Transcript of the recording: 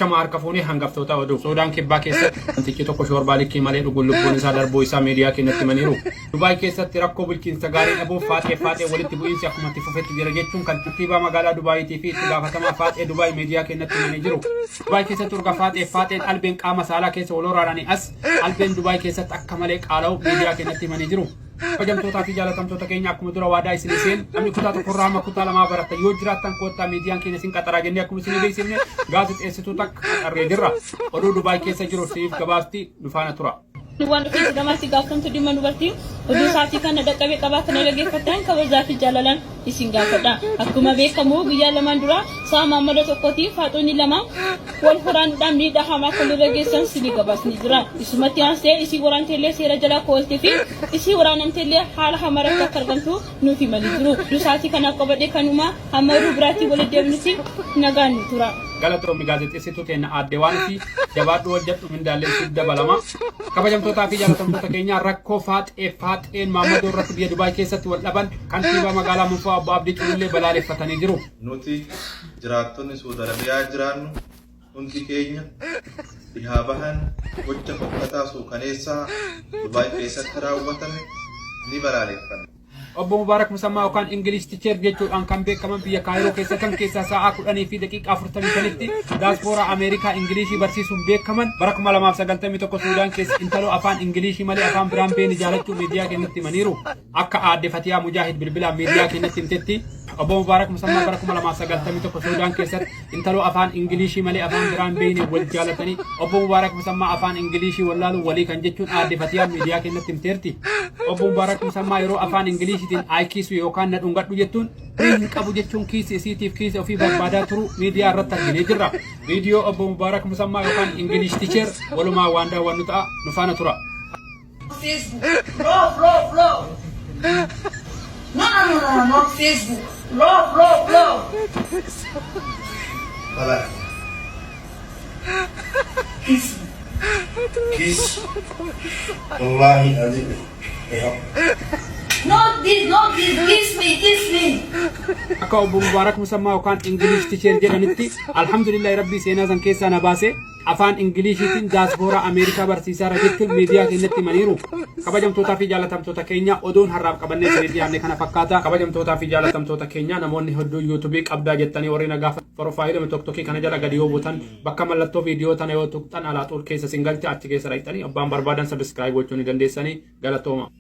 Shama harka fuunee hangaftoota oduu. Suudaan Kibbaa keessatti namtichi tokko shoorbaa likkii malee dhuguun lubbuun isaa darbuu isaa miidiyaa keenyatti himaniiru. Dubaay keessatti rakkoo bulchiinsa gaarii dhabuuf faaxee faaxee walitti bu'iinsi akkuma itti fufetti jira jechuun kantiibaa magaalaa Dubaayitii fi itti gaafatamaa faaxee Dubaay miidiyaa keenyatti himanii jiru. Dubaay keessatti urga faaxee faaxeen albeen qaama saalaa keessa wal waraananii as albeen Dubaay keessatti akka malee qaala'u miidiyaa keenyatti himanii jiru. Kabajamtootaa fi jaalatamtoota keenya, akkuma dura waadaa isin seen namni kutaa tokkorraa hamma kutaa lamaa baratan yoo jiraattan koottaa, miidiyaan keenya isin qaxaraa jennee akkuma isin beeksifne gaazexeessituu takka qaxarree jirra. Oduu Dubaay keessa jiru siif gabaasti, nu faana tura. Waan dhufeef gamaatti gaaftamtu dhimma dubartii oduu isaatii kana dhaqqabe qabaa kana dhaggeeffattan kabajaa fi jaalalaan isin gaafadha. Akkuma beekamu guyyaa 2n dura sa'a maammada tokkootiin faaxoonni lama wal horaanuudhaan miidhaa hamaa kan irra geessan sinii gabaasni jira. Isumatti aansee isii waraanteellee seera jala koolte fi isii waraanamteellee haala hamaratti akka argamtu nuuf himanii jiru. Oduu isaatii kanaaf qabadhe kanuma, hamma oduu biraatti walitti deebinutti nagaan nu tura. Galatoomi gaazexeessituu teenna aadde waan fi jabaadhu, hojjedhu, mindaallee siif dabalama. Kabajamtootaa fi jaalatamtoota keenyaa, rakkoo faaxee faaxeen maammadoo irratti biyya Dubaay keessatti wal dhaban kantiibaa magaalaa Munfaa obbo Abdii Culullee balaaleffatanii jiru. Nuti jiraattonni Suud Arabiyaa jiraannu hundi keenya dhihaa bahan gocha fokkataa suukaneessaa Dubaay keessatti raawwatame ni balaaleffanna. Obbo Mubaarak Musammaa yookaan English Teacher jechuudhaan kan beekaman biyya Kaayiroo keessa kan keessaa sa'aa 10:45tti daaspooraa Ameerikaa Ingilishii barsiisuun beekaman bara 2091 Suudaan keessa intaloo afaan Ingilishii malee afaan biraan beeni jaalachuu miidiyaa keenyatti himaniiru. Akka aadde Fatiyaa Mujaahid bilbilaan miidiyaa keenyatti himtetti, Obbo Mubaarak Musammaa bara 2091 Suudaan keessatti intaloo afaan Ingilishii malee afaan biraan beekne wal jaalatanii, Obbo Mubaarak Musammaa afaan Ingilishii wallaalu walii kan jechuun aadde Fatiyaan miidiyaa keenyatti himteerti. Obbo Mubaarak Musammaa yeroo afaan Ingiliishiitiin "I kiss you" yookaan "na dhungadhu" jettuun firii hin qabu jechuun kiisi isiitiif kiisa ofii barbaadaa turu miidiyaa irratti arginee jirra. Viidiyoo Obbo Mubaarak Musammaa yookaan English Teacher walumaa waan daawwannu ta'a, nu faana tura. Facebook. Love, love, love. No, no, no, no, no, not Facebook. Love, love, love. Bye bye. Kiss me. Kiss. Wallahi azim. Yeah. Not this, not this. Kiss me, kiss me. Akka Obbo Mubaarak Musammaa yookaan English Teacher jedhanitti, alhamdulillah, rabbii seenaa san keessaa na baase, afaan Ingiliishiitiin daaspooraa Ameerikaa barsiisaara jechuun miidiyaa keenyatti himaniiru. Kabajamtootaa fi jaalatamtoota keenya, oduun har'aaf qabannee isinii dhiyaanne kana fakkaata. Kabajamtootaa fi jaalatamtoota keenya, namoonni hedduu yuutuubii qabdaa jettanii warri na gaafa, profaayiluma Tiktokii kana jala gadi yoo buutan, bakka mallattoo viidiyoo tana yoo tuqxan alaa xuul keessa isin galcha, achi keessa dhaqxanii abbaan barbaadan subscribe gochuu ni dandeessanii. Galatooma.